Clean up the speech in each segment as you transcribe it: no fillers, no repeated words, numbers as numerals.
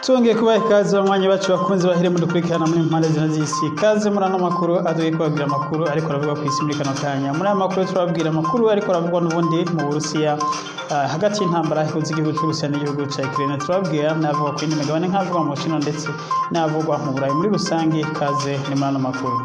Twongeye kubaha ikaze, banywanyi bacu bakunze bahire mudukurikirana muri mpande zine z'isi. Ikaze muri ano makuru aduye kubabwira amakuru ariko aravugwa ku isi muri kano kanya. Muri aya makuru turababwira amakuru ariko aravugwa n'ubundi mu Burusiya, hagati y'intambara ihuza igihugu c'Uburusiya n'igihugu ca Ukraine. Turababwira n'avugwa ku yindi migabane, nk'avugwa mu Bushinwa ndetse n'avugwa mu Burayi muri rusange. Ikaze ni muri ano makuru.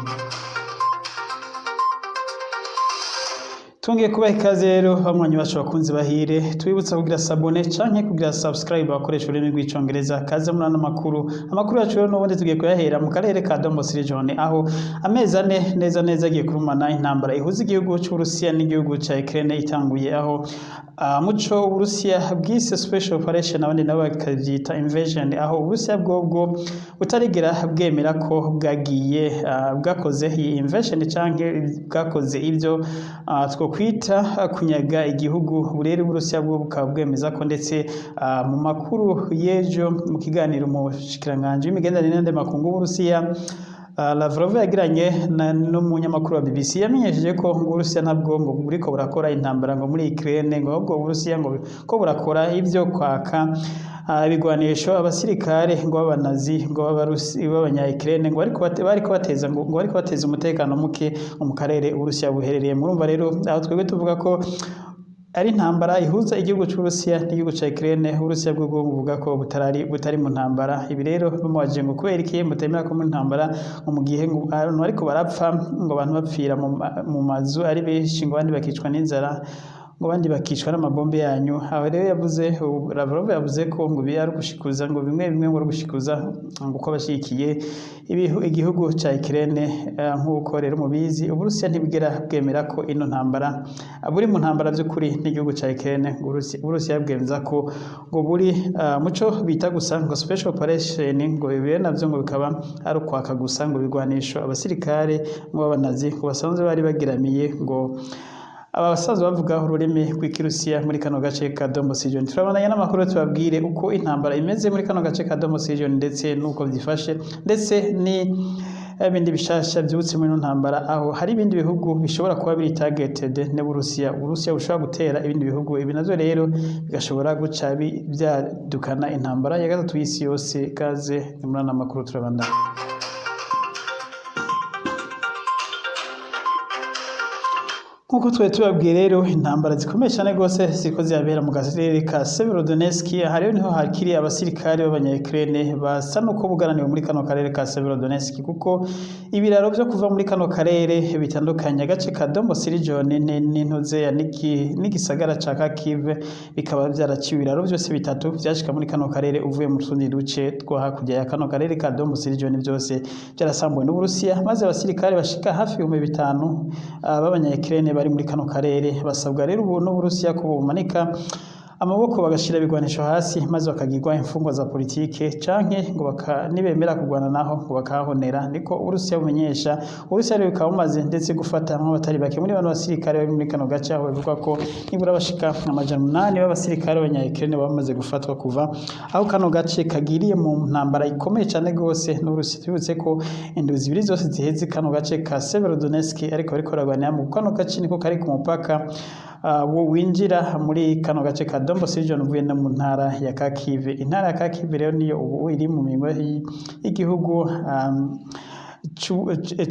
Twongeye kubaha ikaze rero, banywanyi bacu bakunze bahire. Tubibutsa kugira s'abonner canke kugira subscribe abakoresha ururimi rw'Icongereza. Kaze muri ano makuru. Amakuru yacu rero n'ubundi tugiye kuyahera mu karere ka Donbas Region, aho amezi 4 neza neza agiye kurumana intambara ihuza igihugu c'Uburusiya n'igihugu ca Ukraine itanguye, aho muco Uburusiya bwise special operation, abandi nabo bakavyita invasion, aho Uburusiya bwobwo butarigera bwemera ko bwagiye bwakoze iyi invasion canke bwakoze ivyo twokwita kunyaga igihugu. Rero Uburusiya bwo bukaba bwemeza ko, ndetse mu makuru y'ejo, mu kiganiro umushikiranganji w'imigenderanire n'andi makungu w'Uburusiya Lavrov yagiranye n'umunyamakuru wa BBC, yamenyesheje ko ngo Uburusiya ntabwo ngo buriko burakora intambara ngo muri Ukraine, ngo ahubwo Uburusiya ngo ko burakora ivyo kwaka ibigwanisho abasirikare ngo b'abanazi, ngo b'Abarusi, b'abanya Ukraine, ngo bariko bateza ngo bariko bateza umutekano muke mu karere Uburusiya buherereye. Murumva rero aho twebwe tuvuga ko ari intambara ihuza igihugu c'Uburusiya n'igihugu ca Ukraine, Uburusiya bwo buvuga ko butari mu ntambara. Ibi rero bamubajije ngo kubera iki mutemera ko mu ntambara, ngo mu gihe ngo abantu bariko barapfa, ngo abantu bapfira mu mazu ari benshi, ngo abandi bakicwa n'inzara, ngo abandi bakicwa n'amabombe yanyu. Aho rero yavuze, Lavrov yavuze ko ngo ibi ari ugushikuza, ngo bimwe bimwe ngo ari ugushikuza, ngo uko bashigikiye igihugu ca Ukraine. Nk'uko rero mubizi, Uburusiya ntibwigera bwemera ko ino ntambara buri mu ntambara by'ukuri n'igihugu ca Ukraine. Ngo Uburusiya bwemeza ko ngo buri muco bita gusa ngo special operation, ngo ibi navyo ngo bikaba ari ukwaka gusa ngo bigwanisho abasirikare ngo b'abanazi, ngo basanzwe bari bagiramiye ngo aba basaza bavuga ururimi rw'Ikirusiya muri kano gace ka Donbas Region. Turabandanya n'amakuru, tubabwire uko intambara imeze muri kano gace ka Donbas Region, ndetse n'uko vyifashe, ndetse ni ibindi bishasha vyibutse muri ino ntambara, aho hari ibindi bihugu bishobora kuba biri targeted n'Uburusiya, Uburusiya bushobora gutera ibindi bihugu. Ibi navyo rero bigashobora guca vyadukana intambara ya gatatu y'isi yose. Kaze ni muri ano makuru, turabandanya. Nk'uko twari tubabwiye rero, intambara zikomeye cyane rwose ziriko zirabera mu karere ka Severodonetsk. Aha rero niho hakiri abasirikare b'abanya-Ukraine basa nuko bugaraniwe muri kano karere ka Severodonetsk, kuko ibiraro vyo kuva muri kano karere bitandukanye agace ka Donbas Region n'intuze ya n'igisagara ca Kharkiv bikaba vyaraciwe. Ibiraro vyose bitatu vyashika muri kano karere uvuye mu tundi duce two hakurya ya kano karere ka Donbas Region byose byarasambuwe n'Uburusiya, maze abasirikare bashika hafi 5000 b'abanya-Ukraine bari muri kano karere basabwa rero ubu n'Uburusiya ko bumanika amaboko, bagashira ibigwanisho hasi, maze bakagirwa imfungwa za politike, canke ngo nibemera kurwana naho ngo bakahonera. Niko Uburusiya bumenyesha. Uburusiya rero bukaba bumaze ndetse gufata nk'abatari bake muri bano basirikare bari muri kano gace, aho bivugwa ko nibura bashika 800 b'abasirikare b'abanya-Ukraine bamaze gufatwa kuva aho kano gace kagiriye mu ntambara ikomeye cane gose n'Uburusiya. Tubibutse ko indwi 2 zose ziheze kano gace ka Severodonetsk ariko bariko baragwanira mu kano gace, niko kari ku mupaka winjira muri kano gace ka Donbas Region uvuye no mu ntara ya Kharkiv. Intara ya Kharkiv rero niyo ubu iri mu minwe y'igihugu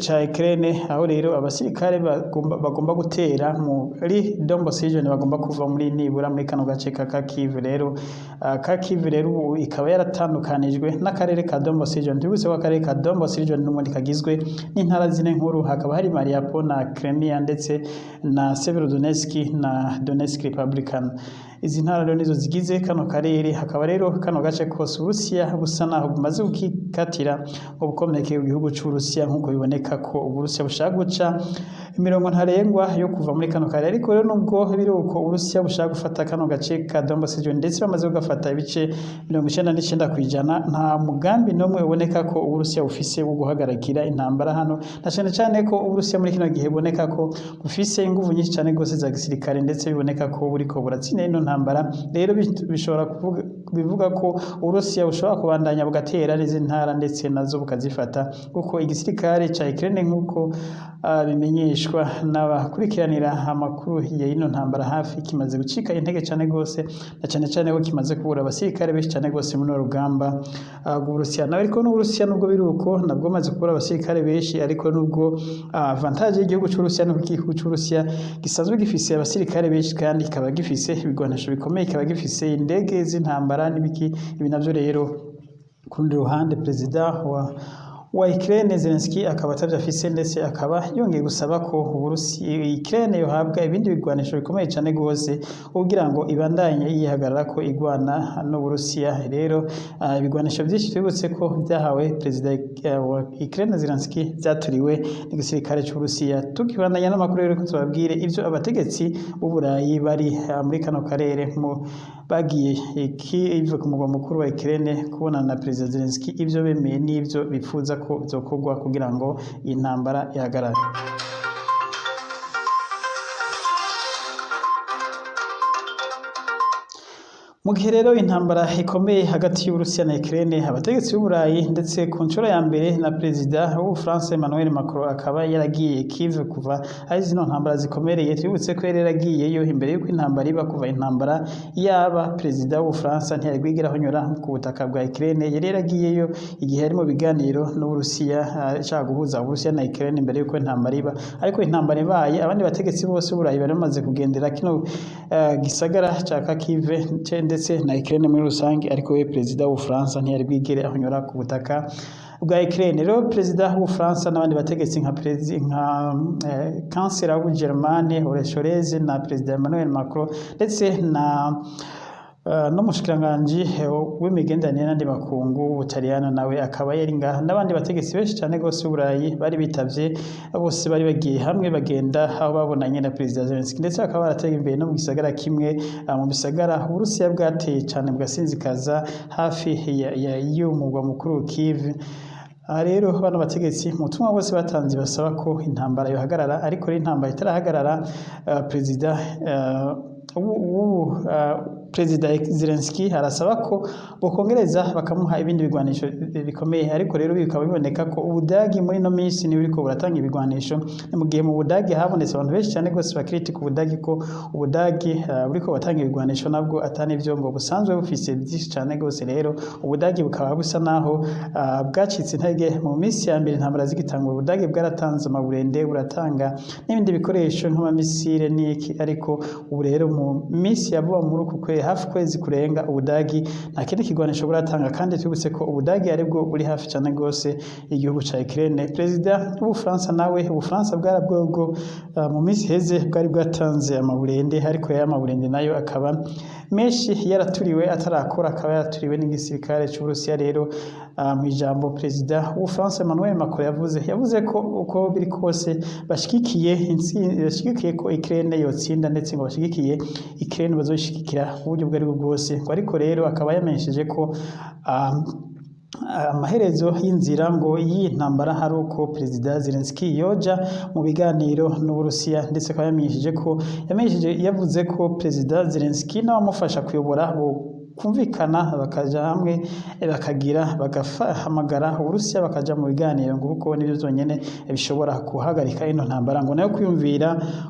ca Ukraine, aho rero abasirikare bagomba gutera muri Donbas Region bagomba kuva muri nibura muri kano gace ka Kharkiv. Rero Kharkiv rero ubu ikaba yaratandukanijwe n'akarere ka Donbas Region. Tubibutse ko akarere ka Donbas Region n'ubundi kagizwe n'intara zine nkuru, hakaba hari Mariupol na Crimea ndetse na Severodonetsk na Donetsk Republican. Izi ntara rero nizo zigize kano karere. Hakaba rero kano gace kose Uburusiya busa naho bumaze gukikatira ngo bukomeke igihugu c'Uburusiya, nk'uko biboneka ko Uburusiya bushaka guca imirongo ntarengwa yo kuva muri kano karere. Ariko rero nubwo biri uko, Uburusiya bushaka gufata kano gace ka Donbas Region, ndetse bamaze kugafata ibice 99%, nta mugambi n'umwe uboneka ko Uburusiya bufise wo guhagarikira intambara hano, na cane cane ko Uburusiya muri kino gihe buboneka ko bufise inguvu nyinshi cane gose za gisirikare, ndetse biboneka ko buriko buratsinda ino ntambara. ntambara. Rero bishobora kuvuga, bivuga ko Uburusiya bushobora kubandanya bugatera n'izindi ntara ndetse nazo bukazifata, kuko igisirikare ca Ukraine, nk'uko bimenyeshwa n'abakurikiranira amakuru ya ino ntambara hafi, kimaze gucika intege cane gose, na cane cane ko kimaze kubura abasirikare benshi cane gose muri runo rugamba rw'Uburusiya. Nawe ariko n'Uburusiya, nubwo biri uko, nabwo maze kubura abasirikare benshi, ariko nubwo avantage y'igihugu c'Uburusiya nuko igihugu c'Uburusiya gisanzwe gifise abasirikare benshi, kandi kikaba gifise ibigwanisho bikomeye, kikaba gifise indege z'intambara n'ibiki. Ibi navyo rero, ku rundi ruhande, perezida wa Ukraine Zelensky akaba atavyo afise, ndetse akaba yongeye gusaba ko Uburusiya, Ukraine yohabwa ibindi bigwanisho bikomeye cane gose kugira ngo ibandanye yihagarara ko igwana n'Uburusiya. Rero ibigwanisho vyinshi, twibutse ko vyahawe perezida wa Ukraine Zelensky, vyaturiwe n'igisirikare c'Uburusiya. Tukibandanya n'amakuru rero, ko tubabwire ivyo abategetsi b'Uburayi bari muri kano karere mu bagiye Kiev, ku mugwa mukuru wa Ukraine, kubonana na perezida Zelensky, ivyo bemeye n'ivyo bifuza ko vyokorwa kugira ngo iyi ntambara ihagarare. Mu gihe rero intambara ikomeye hagati y'Uburusiya na Ukraine, abategetsi b'Uburayi, ndetse ku nshuro ya mbere na perezida w'Ubufaransa Emmanuel Macron akaba yaragiye Kiev kuva aho zino ntambara zikomereye. Twibutse ko yari yaragiyeyo imbere y'uko intambara iba. Kuva intambara yaba, perezida w'Ubufaransa ntiyari bwigere ahonyora ku butaka bwa Ukraine. Yari yaragiyeyo igihe yari mu biganiro n'Uburusiya, ashaka guhuza Uburusiya na Ukraine imbere y'uko intambara iba. Ariko intambara ibaye, abandi bategetsi bose b'Uburayi bari bamaze kugendera kino gisagara ca Kharkiv ndetse na Ukraine muri rusange, ariko we perezida w'Ubufaransa ntiyari bwigere ahonyora ku butaka bwa Ukraine. Rero perezida w'Ubufaransa n'abandi bategetsi nka kansera w'Ubugermane Olaf Scholz na perezida Emmanuel Macron, ndetse na n'umushikiranganji w'imigenderanire n'andi makungu w'Ubutaliyano nawe akaba yari ngaha, n'abandi bategetsi benshi cyane rwose b'Uburayi bari bitavye, bose bari bagiye hamwe, bagenda aho babonanye na perezida Zelensky, ndetse bakaba barateye imbere no mu gisagara kimwe mu bisagara Uburusiya bwateye cyane bugasinzikaza, hafi y'umugwa mukuru Kiev. Aha rero bano bategetsi mu butumwa bose batanze basaba ko intambara yohagarara, ariko rero intambara itarahagarara, ubu perezida Zelensky arasaba ko bokongereza bakamuha ibindi bigwanisho bikomeye. Ariko rero bikaba biboneka ko Ubudagi muri ino minsi niwe buriko buratanga ibigwanisho. Ni mu gihe mu Budagi habonetse abantu benshi cyane rwose bakritika Ubudagi, ko Ubudagi buriko buratanga ibigwanisho nabwo atari ivyo ngo busanzwe bufise byinshi cyane rwose. Rero Ubudagi bukaba busa naho bwacitse intege. Mu minsi ya mbere intambara zigitangura, Ubudagi bwaratanze amaburende, buratanga n'ibindi bikoresho nk'amamisire n'iki, ariko ubu rero mu minsi ya vuba, muri uku hafi kwezi kurenga, Ubudagi nta kindi kigwanisho buratanga. Kandi twibutse ko Ubudagi aribwo buri hafi cyane rwose igihugu ca Ukraine. Perezida w'Ubufaransa nawe, Ubufaransa bwarabwobwo mu minsi iheze bwari bwatanze amaburende, ariko ya maburende nayo akaba menshi yaraturiwe atarakora, akaba yaraturiwe n'igisirikare c'Uburusiya. Rero mu ijambo perezida w'Ubufaransa Emmanuel Macron yavuze ko uko biri kose bashigikiye ko Ukraine yotsinda, ndetse ngo bashigikiye Ukraine, bazoyishigikira mu buryo ubwo aribwo bwose. Ngo ariko rero akaba yamenyesheje ko amaherezo y'inzira ngo y'iyi ntambara hari uko perezida Zelensky yoja mu biganiro n'Uburusiya, ndetse akaba yamenyesheje ko yamenyesheje yavuze ko perezida Zelensky n'abamufasha kuyobora bo kumvikana, bakaja hamwe, bakagira bagahamagara Uburusiya, bakaja mu biganiro, ngo kuko nibyo byonyene bishobora guhagarika ino ntambara. Ngo nayo kwiyumvira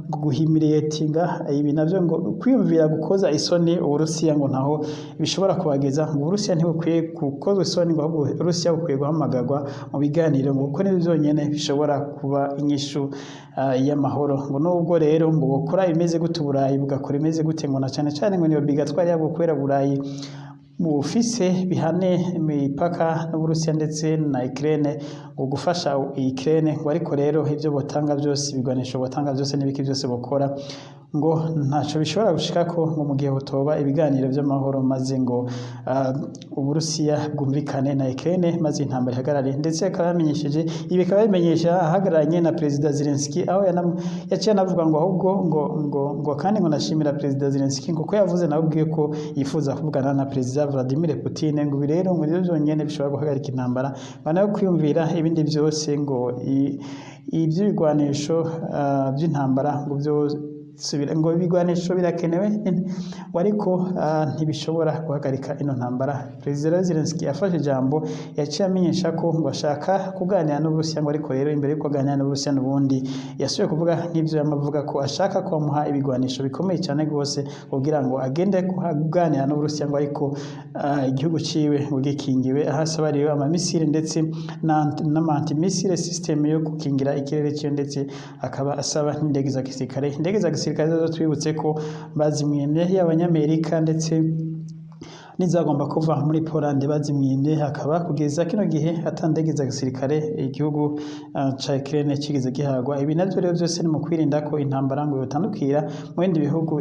ngo guhumiliatinga, ibi navyo ngo kwiyumvira gukoza isoni Uburusiya, ngo ntaho bishobora kubageza. Ngo Uburusiya ntibukwiye gukozwa isoni, ngo ahubwo Uburusiya bukwiye guhamagarwa mu biganiro, ngo kuko nibyo byonyene bishobora kuba inyishu y'amahoro. Ngo nubwo rero ngo bokora imeze gute, Uburayi bugakora imeze gute, ngo na cane cane ngo niyo bigatwara yabwo, kubera Burayi bufise bihane imipaka n'Uburusiya ndetse na Ukraine, ngo gufasha Ukraine, ngo ariko rero ivyo botanga byose, ibigwanisho botanga byose n'ibiki byose bokora, ngo ntaco bishobora gushikako, ngo mu gihe hotoba ibiganiro vy'amahoro, maze ngo Uburusiya bwumvikane na Ukraine, maze intambara ihagarare. Ndetse akaba yamenyesheje ibi, bikaba bimenyesha ahagararanye na perezida Zelensky, aho yaciye anavuga ngo ahubwo ngo kandi ngo nashimira perezida Zelensky, ngo ko yavuze nawe ubwiwe ko yifuza kuvugana na perezida Vladimir Putin. Ngo ibi rero ngo nivyo vyonyene bishobora guhagarika intambara, banayo kwiyumvira ibindi byose, ngo iby'ibigwanisho by'intambara ngo byo Gusubira ngo ibigwanisho birakenewe ngo, ariko ntibishobora guhagarika ino ntambara. Perezida Zelensky afashe ijambo, yaciye amenyesha ko ngo ashaka kuganira n'Uburusiya ngo, ariko rero imbere yuko aganira n'Uburusiya, n'ubundi yasubiye kuvuga nk'ivyo yamavuga ko ashaka ko bamuha ibigwanisho bikomeye cyane rwose kugira ngo agende kuganira n'Uburusiya ngo, ariko igihugu ciwe ngo gikingiwe, aho asaba rero ama missile ndetse n'ama anti-missile system yo gukingira ikirere ciwe, ndetse akaba asaba n'indege za gisirikare. Indege za gisirikare zo twibutse ko bazimwimye y'Abanyamerika, ndetse n'izagomba kuva muri Poland bazimwimye, hakaba kugeza kino gihe ata ndege za gisirikare igihugu ca Ukraine kigeze gihagwa. Ibi navyo rero byose ni mu kwirinda ko intambara ngo yotandukira mu bindi bihugu,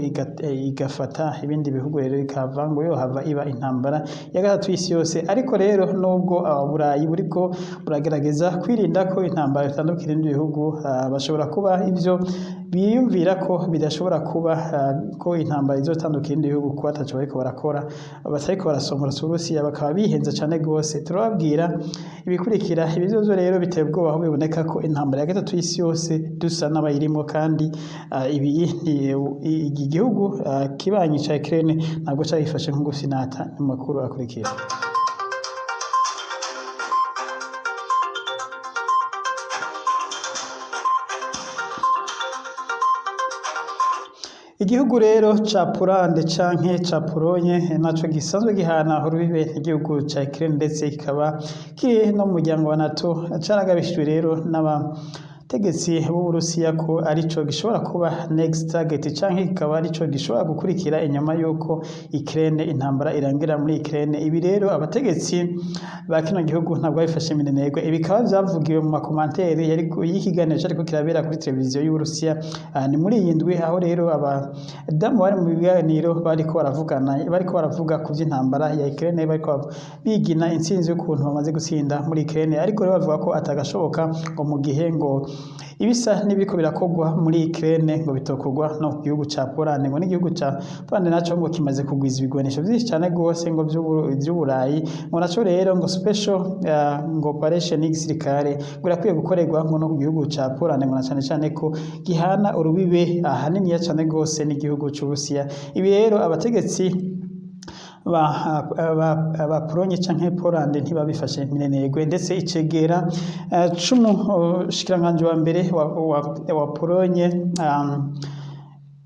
igafata ibindi bihugu, rero ikava ngo yohava iba intambara ya gatatu y'isi yose. Ariko rero nubwo Burayi buriko buragerageza kwirinda ko intambara itandukira ibindi bihugu, bashobora kuba ivyo biyumvira ko bidashobora kuba, ko intambara izotandukira ibindi bihugu kuba ataco bariko barakora, batariko barasomborotsa Uburusiya, bakaba bihenze cane gose. Turababwira ibikurikira. Ibi vyovyo rero biteye ubwoba, aho biboneka ko intambara ya gatatu y'isi yose dusa n'abayirimo, kandi ibi iki gihugu kibanyi ca Ukraine ntabwo carifashe nko gusinata. Mu makuru akurikira, igihugu rero ca Poland canke ca Polonye naco gisanzwe gihana urubibe igihugu ca Ukraine, ndetse kikaba kiri no mu muryango wa NATO, caragabishijwe rero n'abategetsi b'Uburusiya ko arico gishobora kuba next target, canke kikaba arico gishobora gukurikira inyuma y'uko Ukraine, intambara irangira muri Ukraine. Ibi rero abategetsi ba kino gihugu ntabwo babifashe minenegwe. Ibi bikaba vyavugiwe mu ma commentaires yari y'ikiganiro cariko kirabera kuri televiziyo y'Uburusiya. Ni muri iyi ndwi, aho rero abadamu bari mu biganiro bariko baravugana, bariko baravuga ku vy'intambara ya Ukraine, bariko bigina intsinzi y'ukuntu bamaze gutsinda muri Ukraine, ariko rero bavuga ko atagashoboka ngo mu gihe ngo ibisa n'ibiriko birakorwa muri Ukraine ngo bitokorwa no ku gihugu ca Poland, ngo n'igihugu ca Poland naco ngo kimaze kugwiza ibigwanisho vyinshi cane gose ngo vy'Uburayi, ngo naco rero ngo special ngo operation y'igisirikare ngo irakwiye gukorerwa ngo no ku gihugu ca Poland, ngo na cane cane ko gihana urubibe ahaniniya cane gose n'igihugu c'Uburusiya. Ibi rero abategetsi ba Polonye canke Poland ntibabifashe minenegwe, ndetse icegera c'umushikiranganji wa mbere wa Polonye,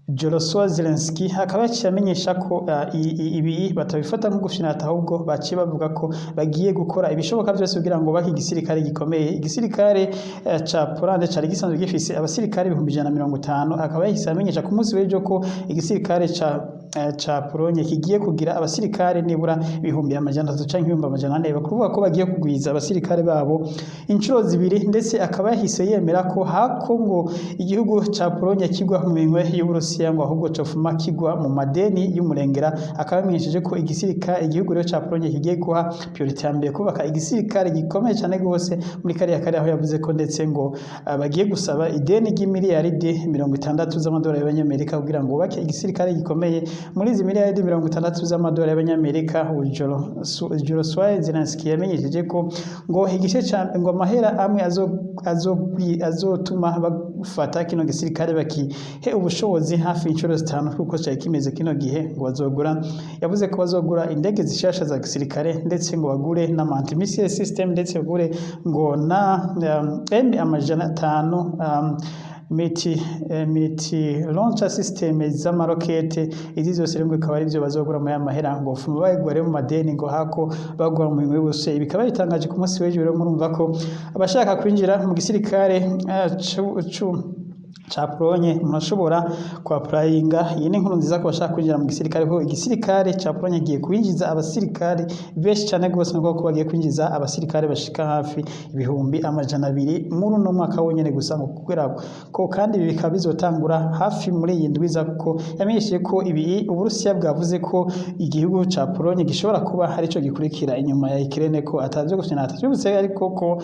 Jarosław Zelensky, akaba yaciye amenyesha ko ibi batabifata nko gufinata, ahubwo baciye bavuga ko bagiye gukora ibishoboka byose kugira ngo bake igisirikare gikomeye. Igisirikare ca Poland cari gisanzwe gifise abasirikare 150,000. Akaba yahise amenyesha ku munsi w'ejo ko igisirikare ca Polonye kigiye kugira abasirikare nibura 300,000 canke 400,000, bakuvuga ko bagiye kugwiza abasirikare babo inshuro zibiri. Ndetse akaba yahise yemera ko hako ngo igihugu ca Polonye kigwa mu minwe y'Uburusiya, ngo ahubwo cofuma kigwa mu madeni y'umurengera. Akaba yamenyesheje ko igisirikare, igihugu rero ca Polonye, kigiye guha priorité ya mbere kubaka igisirikare gikomeye cyane gose muri kariya karere, aho yavuze ko ndetse ngo bagiye gusaba ideni ry'imiliyaridi 60 z'amadolari y'Abanyamerika kugira ngo bubake igisirikare gikomeye. Muri izi miliyaridi 60 z'amadolari y'Abanyamerika, Jarosław Zelensky yamenyesheje ko ngo igice ca ngo amahera amwe azotuma bafata kino gisirikare bakihe ubushobozi hafi inshuro zitanu kuko cari kimeze kino gihe. Ngo bazogura, yavuze ko bazogura indege zishasha za gisirikare, ndetse ngo bagure n'ama anti-missile system, ndetse bagure ngo na M500 multi launcher system z'amarokete. Izi zose rero ngo bikaba ari byo bazogura muri aya mahera, ngo fuma bayigura rero mu madeni ngo hako bagura mu minwe yose. Ibi bikaba bitangaje ku munsi w'ejo. Rero murumva ko abashaka kwinjira mu gisirikare ca Polonye murashobora kuapplyinga. Iyi ni inkuru nziza ku bashaka kwinjira mu gisirikare, ko igisirikare ca Polonye giye kwinjiza abasirikare benshi cyane gose, nuko ko bagiye kwinjiza abasirikare bashika hafi 200,000 muri uno mwaka wonyene gusa, ngo kubera ko kandi ibi bikaba bizotangura hafi muri iyi ndwiza, kuko yamenyesheje ko ibi Uburusiya bwavuze ko igihugu ca Polonye gishobora kuba arico gikurikira inyuma ya Ukraine, ko atavyo gufyinata. Twibutse ariko ko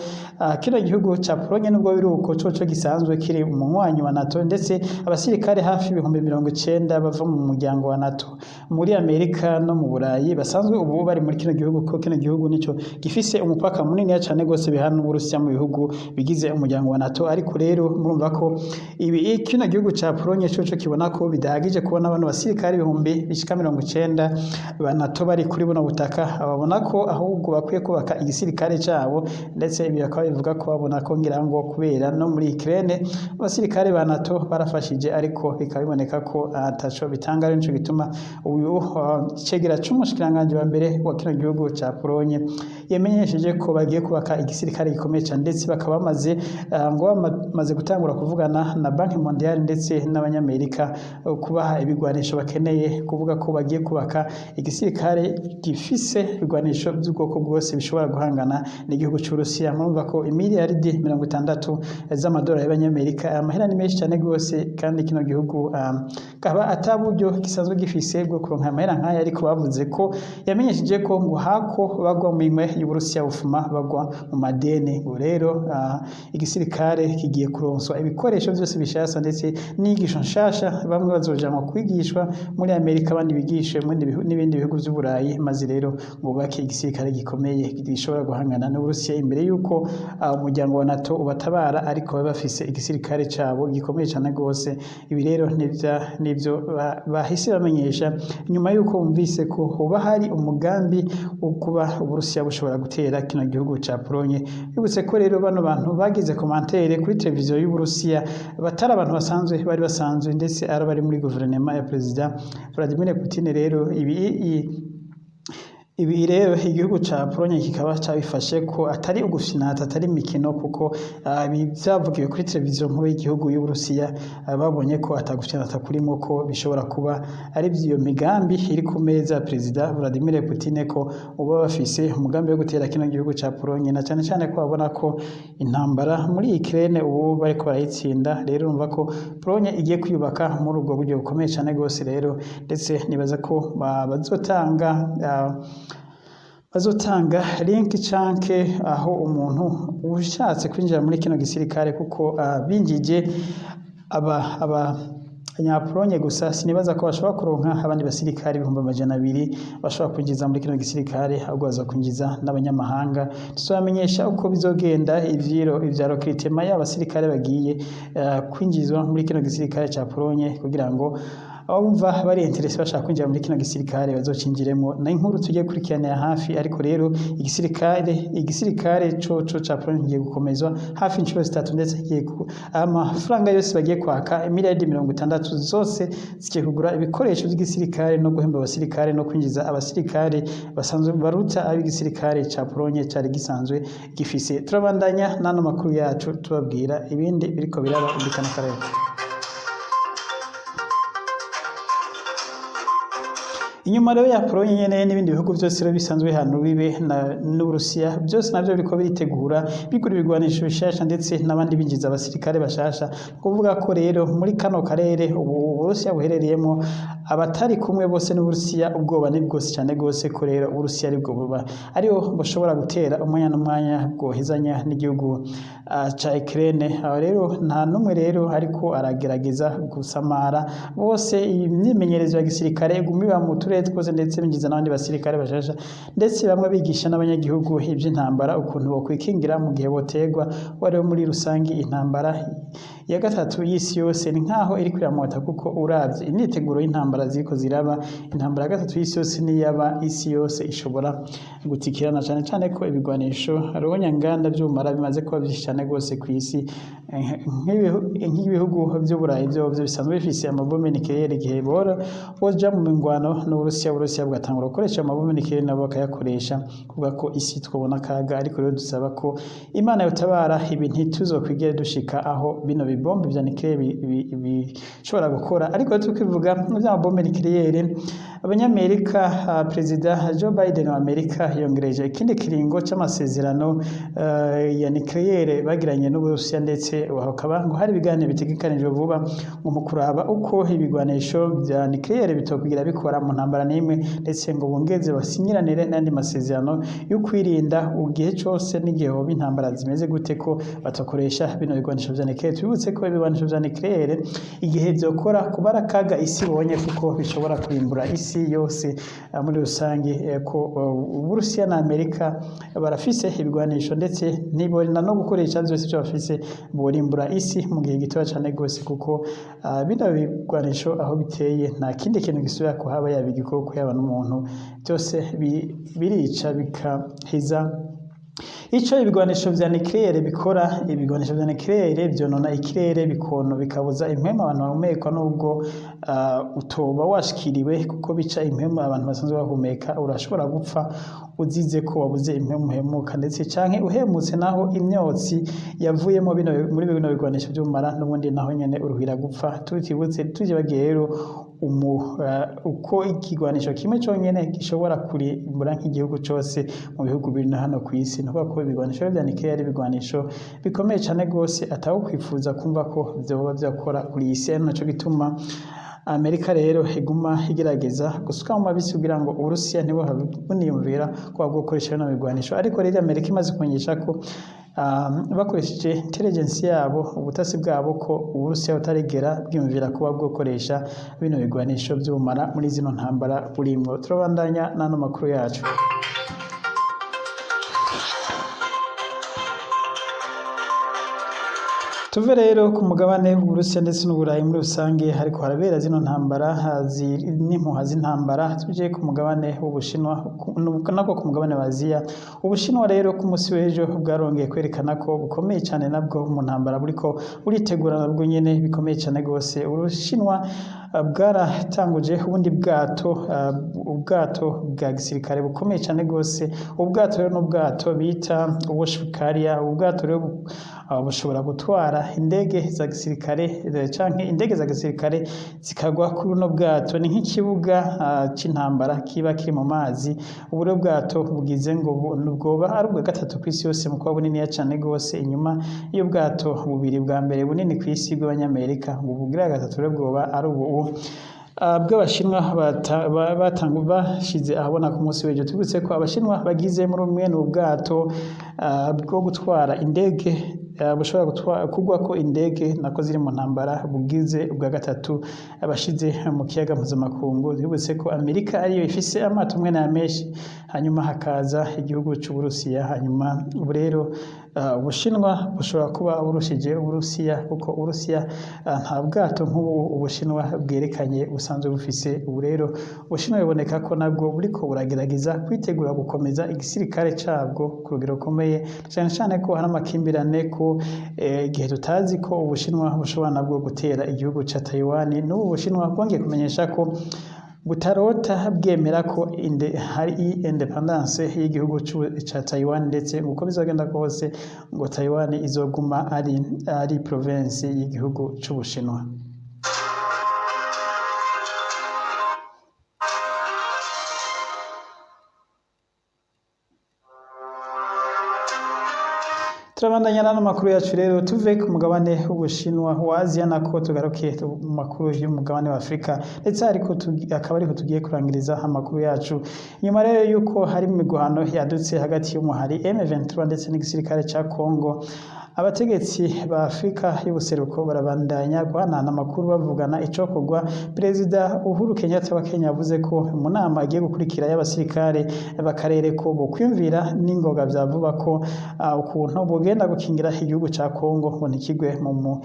kino gihugu ca Polonye, nubwo biri uko, coco gisanzwe kiri mu mwanya umunywanyi wa NATO, ndetse abasirikare hafi 90,000 bava mu muryango wa NATO muri Amerika no mu Burayi basanzwe ubu bari muri kino gihugu, ko kino gihugu nico gifise umupaka munini cane gose bihana n'Uburusiya mu bihugu bigize umuryango wa NATO. Ariko rero murumva ko ibi kino gihugu ca Pologne coco kibona ko bidahagije kubona bano basirikare ibihumbi bishika 90 ba NATO bari kuri buno butaka. Babona ko ahubwo bakwiye kubaka igisirikare cabo, ndetse ibi bakaba bivuga ko babona ko ngira ngo kubera no muri Ukraine abasirikare ba NATO barafashije, ariko bikaba biboneka ko ataco bitanga. Ari nico gituma uyu cegera c'umushikiranganji wa mbere wa kino gihugu ca Pologne yamenyesheje ko bagiye kubaka igisirikare gikomeye cane, ndetse bakaba bamaze ngo bamaze gutangura kuvugana na Banque Mondiale ndetse n'Abanyamerika kubaha ibigwanisho bakeneye, kuvuga ko bagiye kubaka igisirikare gifise ibigwanisho by'ubwoko bwose bishobora guhangana n'igihugu c'Uburusiya. Murumva ko imiliyaridi 60 z'amadolari y'Abanyamerika, amahera ni menshi cyane rwose, kandi kino gihugu kaba ata buryo gisanzwe gifise bwo kuronka amahera nk'aya. Ariko bavuze ko yamenyesheje ko ngo hako bagwa mu minwe y'Uburusiya bufuma bagwa mu madeni. Ngo rero igisirikare kigiye kuronswa ibikoresho byose bishasha ndetse n'inyigisho nshasha, bamwe bazojanwa kwigishwa muri Amerika, abandi bigishwe mu n'ibindi bihugu vy'Uburayi, maze rero ngo bubake igisirikare gikomeye gishobora guhangana n'Uburusiya imbere y'uko umuryango wa NATO ubatabara, ariko babe bafise igisirikare cabo gikomeye cane rwose. Ibi rero nivyo bahise bamenyesha nyuma y'uko bumvise ko hoba hari umugambi wo kuba Uburusiya bushobora gutera kino gihugu ca Pologne. Bibutse ko rero bano bantu bagize commentaire kuri televiziyo y'Uburusiya batari abantu basanzwe, bari basanzwe ndetse ari abari muri guverinoma ya Perezida Vladimir Putin. Rero ibi rero igihugu ca Pologne kikaba cabifashe ko atari ugufinata, atari imikino, kuko ibi vyavugiwe kuri televiziyo nkuru y'igihugu y'Uburusiya. Babonye ko atagufinata kurimo, ko bishobora kuba ari iyo migambi iri ku meza ya Perezida Vladimir Putin, ko uba bafise umugambi wo gutera kino gihugu ca Pologne, na cane cane ko babona ko intambara muri Ukraine ubu bariko barayitsinda. Rero urumva ko Pologne igiye kwiyubaka muri ubwo buryo bukomeye cane gose. Rero ndetse nibaza ko bazotanga link canke aho umuntu ushatse kwinjira muri kino gisirikare, kuko binjije aba Abanyapolonye gusa, sinibaza ko bashobora kuronka abandi basirikare 200,000 bashobora kwinjiza muri kino gisirikare, ahubwo baza kwinjiza n'abanyamahanga. Tuzabamenyesha uko bizogenda ivyiro ivya recrutement y'abasirikare bagiye kwinjizwa muri kino gisirikare ca Polonye, kugira ngo abumva bari intéressés bashaka kwinjira muri kino gisirikare bazocinjiremo. Na inkuru tugiye kurikiranira hafi. Ariko rero igisirikare coco ca Pologne kigiye gukomezwa hafi inshuro zitatu, ndetse kigiye amafaranga yose bagiye kwaka, miliyaridi 60 zose zigiye kugura ibikoresho by'igisirikare no guhemba abasirikare no kwinjiza abasirikare basanzwe baruta ab'igisirikare ca Pologne cari gisanzwe gifise. Turabandanya n'ano makuru yacu, tubabwira ibindi biriko biraba muri kano karere. Inyuma rero ya Pologne nyene n'ibindi bihugu vyose rero bisanzwe hano bibe n'Uburusiya, byose navyo biriko biritegura bigura ibigwanisho bishasha, ndetse n'abandi binjiza abasirikare bashasha. Kuvuga ko rero muri kano karere ubu Uburusiya buherereyemo, abatari kumwe bose n'Uburusiya, ubwoba ni bwose cyane gose, ko rero Uburusiya aribwo buba ariho bushobora gutera umwanya n'umwanya bwohezanya n'igihugu ca Ukraine. Aho rero nta n'umwe rero ariko aragerageza gusamara, bose iyi myimenyerezo ya gisirikare iguma iba mu turere twose, ndetse binjiza n'abandi basirikare bashasha, ndetse bamwe bigisha n'abanyagihugu ivy'intambara, ukuntu bokwikingira mu gihe botegwa. Wari muri rusangi intambara ya gatatu y'isi yose ni nkaho iri kwiramota, kuko uravye imyiteguro y'intambara ziriko ziraba, intambara ya gatatu y'isi yose niyaba, isi yose ishobora gutikirana, cane cane ko ibigwanisho ruhonyanganda vy'ubumara bimaze kuba vyinshi cane gose kw'isi. Nk'ibihugu vy'Uburayi vyovyo bisanzwe bifise amabombe nucléaire, igihe bora boja mu mingwano n'Uburusiya, Uburusiya bugatangura gukoresha amabombe nucléaire, nabo bakayakoresha, kuvuga ko isi twobona akaga. Ariko rero dusaba ko Imana yotabara, ibi ntituzokwigere dushika aho bino bibombe vya nucléaire bishobora gukora. Ariko tukivuga vy'amabombe nucléaire, Abanyamerika, Perezida Joe Biden wa Amerika yongereje ikindi kiringo c'amasezerano ya nucleaire bagiranye n'Uburusiya, ndetse hakaba ngo hari ibiganiro bitegekanijwe vuba ngo mu kuraba uko ibigwanisho vya nucleaire bitokwigira bikora mu ntambara n'imwe, ndetse ngo bongeze basinyiranire n'andi masezerano yo kwirinda igihe cose n'igihe hoba intambara zimeze gute ko batakoresha bino bigwanisho vya nucleaire. Tubibutse ko ibigwanisho vya nucleaire igihe vyokora kuba ari akaga isi ibonye, kuko bishobora kurimbura isi yose muri rusange. Ko Uburusiya na Amerika barafise ibigwanisho, ndetse ntiborina no gukoresha vyose ivyo bafise, borimbura isi mu gihe gitoya cane gose, kuko bino bigwanisho aho biteye nta kindi kintu gisubira kuhaba, yaba igikoko, yaba n'umuntu, byose birica bikaheza. Ico ibigwanisho vya nucleaire bikora: ibigwanisho vya nucleaire vyonona ikirere, bikono bikabuza impwemu abantu bahumeka, nubwo utoba washikiriwe, kuko bica impwemu abantu basanzwe bahumeka. Urashobora gupfa uzize ko wabuze impwemu uhemuka, ndetse canke uhemutse naho imyotsi yavuyemo bino muri bino bigwanisho vy'ubumara, n'ubundi naho nyene uruhira gupfa. Tutibutse tujibagiye rero uko ikigwanisho kimwe conyene gishobora kurimbura nk'igihugu cose mu bihugu biri na hano kw'isi. Ni ukuvuga ko ibigwanisho vya nucleaire ari ibigwanisho bikomeye cane gose, atawe kwifuza kumva ko vyoba vyakora kuri iyi si. Ari naco gituma Amerika rero iguma igerageza gusuka mu mabisi kugira ngo Uburusiya ntibuhave buniyumvira ko bwokoresha bino bigwanisho. Ariko rero Amerika imaze kumenyesha ko bakoresheje intelligence yabo, ubutasi bwabo, ko Uburusiya butarigera bwiyumvira kuba bwokoresha bino bigwanisho vy'ubumara muri zino ntambara burimwo. Turabandanya n'ano makuru yacu. Tuve rero ku mugabane w'Uburusiya ndetse n'Uburayi muri rusange hariko harabera zino ntambara n'impuha z'intambara, tuje ku mugabane w'Ubushinwa, nako ku mugabane wa Aziya. Ubushinwa rero ku munsi w'ejo bwarongeye kwerekana ko bukomeye cyane nabwo mu ntambara, buriko buritegura nabwo nyene bikomeye cyane gose. Ubushinwa bwaratanguje ubundi bwato, ubwato bwa gisirikare bukomeye cyane gose. Ubwato rero n'ubwato bita Warship Carrier. Ubwato rero bushobora gutwara indege za gisirikare, canke indege za gisirikare zikagwa kuri buno bwato. Ni nk'ikibuga c'intambara kiba kiri mu mazi. Ubu rero bwato bugize ngo bwoba ari ubwa gatatu kw'isi yose mu kuba buniniya cane gose, inyuma y'ubwato bubiri bwa mbere bunini kw'isi bw'Abanyamerika. Ngo ubugira gatatu rero bwoba ari ubu bw'Abashinwa bashize ahabona ku munsi w'ejo. Tubibutse ko Abashinwa bagize muri mwene ubu bwato bwo gutwara indege, bushobora kugwako indege nako ziri mu ntambara, bugize ubwa gatatu abashize mu kiyaga mpuzamakungu. Twibutse ko Amerika ariyo ifise amato umwe na menshi, hanyuma hakaza igihugu c'Uburusiya. Hanyuma ubu rero Ubushinwa bushobora kuba burushije Uburusiya, kuko Uburusiya nta bwato nk'ubu Ubushinwa bwerekanye busanzwe bufise. Ubu rero Ubushinwa biboneka ko nabwo buriko buragerageza kwitegura gukomeza igisirikare cabwo ku rugero rukomeye, cane cane ko hari amakimbirane, ko igihe tutazi ko Ubushinwa bushobora nabwo gutera igihugu ca Taiwan. N'ubu Bushinwa bwongeye kumenyesha ko butarota bwemera ko hari independence y'igihugu ca Taiwan, ndetse uko bizogenda kose ngo Taiwan izoguma ari province y'igihugu c'Ubushinwa. Turabandanya n'ano makuru yacu rero. Tuve ku mugabane w'Ubushinwa, wa Aziya nako, tugaruke mu makuru y'umugabane wa Afurika, ndetse ariko akaba ariho tugiye kurangiriza amakuru yacu. Nyuma rero yuko hari imigwano yadutse hagati y'umuhari M23 ndetse n'igisirikare ca Congo, abategetsi ba Afurika y'ubuseruko barabandanya guhanahana amakuru, bavugana icokorwa. Perezida Uhuru Kenyatta wa Kenya yavuze ko mu nama igiye gukurikira y'abasirikare b'akarere ko bokwiyumvira n'ingoga vya vuba ko ukuntu bogenda gukingira igihugu ca Congo ngo ntikigwe mu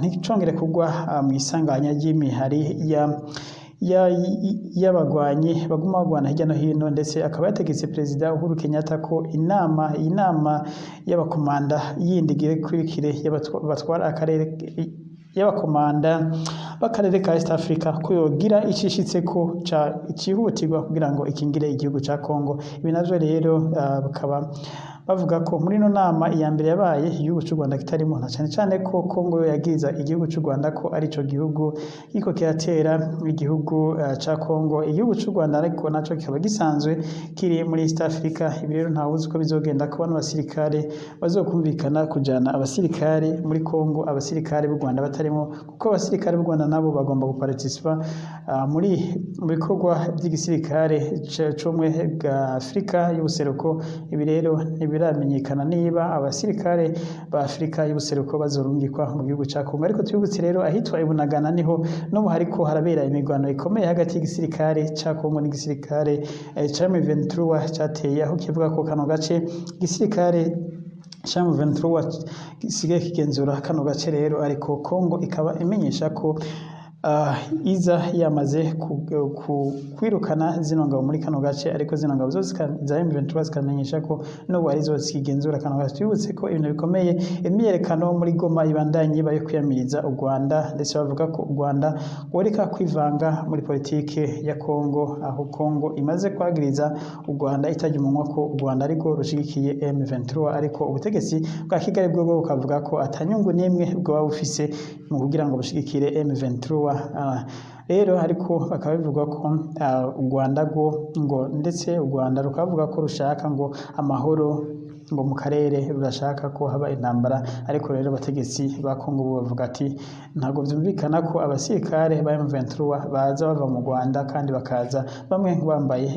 nticongere kugwa mw'isanganya ry'imihari ya y'abagwanyi baguma bagwana hirya no hino. Ndetse akaba yategetse Perezida Uhuru Kenyatta ko inama y'abakomanda yindi igiye ikurikire batwara akarere, y'abakomanda b'akarere ka East Africa, ko yogira icishitseko ca cihutirwa kugira ngo ikingire igihugu ca Congo. Ibi navyo rero bikaba Bavuga ko muri ino nama iya mbere yabaye igihugu c'u Rwanda kitarimo, na cane cane ko Kongo yo yagiriza igihugu c'u Rwanda ko arico gihugu kiriko kiratera igihugu ca Kongo. Igihugu c'u Rwanda ariko naco kikaba gisanzwe kiri muri East Africa. Ibi rero ntawuzi uko bizogenda, ko bano basirikare bazokumvikana kujana abasirikare muri Kongo abasirikare b'u Rwanda batarimo, kuko abasirikare b'u Rwanda nabo bagomba guparticipa muri mu bikorwa by'igisirikare c'ubumwe bwa Afrika y'ubuseruko. Ibi rero ntibiramenyekana niba abasirikare ba Afrika y'ubuseruko bazorungikwa mu gihugu ca Kongo. Ariko twibutse rero, ahitwa i Bunagana niho n'ubu hariko harabera imigwano ikomeye hagati y'igisirikare ca Kongo n'igisirikare ca M23 cateye, aho kivuga ko kano gace igisirikare ca M23 gisigaye kigenzura kano gace rero. Ariko Kongo ikaba imenyesha ko iza yamaze kwirukana zino ngabo muri kano gace, ariko zino ngabo zose za M23 zikamenyesha ko n'ubu arizo zikigenzura kano gace. Twibutse ko ibintu bikomeye, imyiyerekano muri Goma ibandanye iba yo kwiyamiriza u Rwanda, ndetse bavuga ko u Rwanda rworeka kwivanga muri politike ya Kongo, aho Kongo imaze kwagiriza u Rwanda itarya umunwa ko u Rwanda ariko rushigikiye M23. Ariko ubutegetsi bwa Kigali bwo bukavuga ko atanyungu n'imwe bwoba bufise mu kugira ngo bushigikire M23. Rero ariko bakaba bivugwa ko u Rwanda rwo ngo, ndetse u Rwanda rukavuga ko rushaka ngo amahoro ngo mu karere, rurashaka ko haba intambara. Ariko rero abategetsi ba Kongo bo bavuga ati ntabwo vyumvikana ko abasirikare ba M23 baza bava mu Rwanda, kandi bakaza bamwe bambaye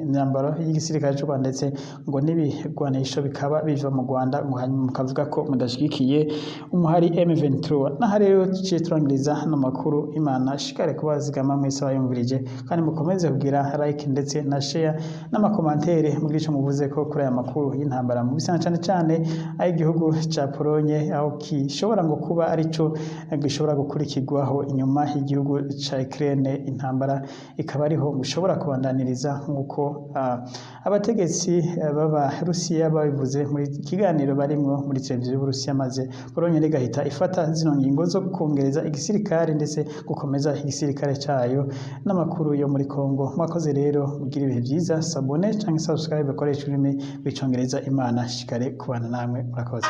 imyambaro y'igisirikare c'u Rwanda, ndetse ngo n'ibigwanisho bikaba biva mu Rwanda, ngo hanyuma mukavuga ko mudashigikiye umuhari M23. Naha rero tuciye turangiriza ano makuru. Imana ishikare kubazigama mwese abayumvirije, kandi mukomeze kugira like ndetse na share n'amakomantere, mugira ico muvuze ko kuri aya makuru y'intambara mu bisa, cane cane ay'igihugu ca Polonye, aho gishobora ngo kuba arico gishobora gukurikirwaho inyuma y'igihugu ca Ukraine. Intambara ikaba ariho gishobora kubandaniriza, nk'uko abategetsi b'Abarusiya babivuze muri kiganiro barimwo muri televiziyo y'Uburusiya, maze Polonye igahita ifata zino ngingo zo kongereza igisirikare ndetse gukomeza igisirikare cayo. N'amakuru yo muri Kongo. Mwakoze rero, mugira ibihe vyiza. S'abonner canke subscribe, bakoresha ururimi rw'Icongereza. Imana shikare kubana namwe, murakoze.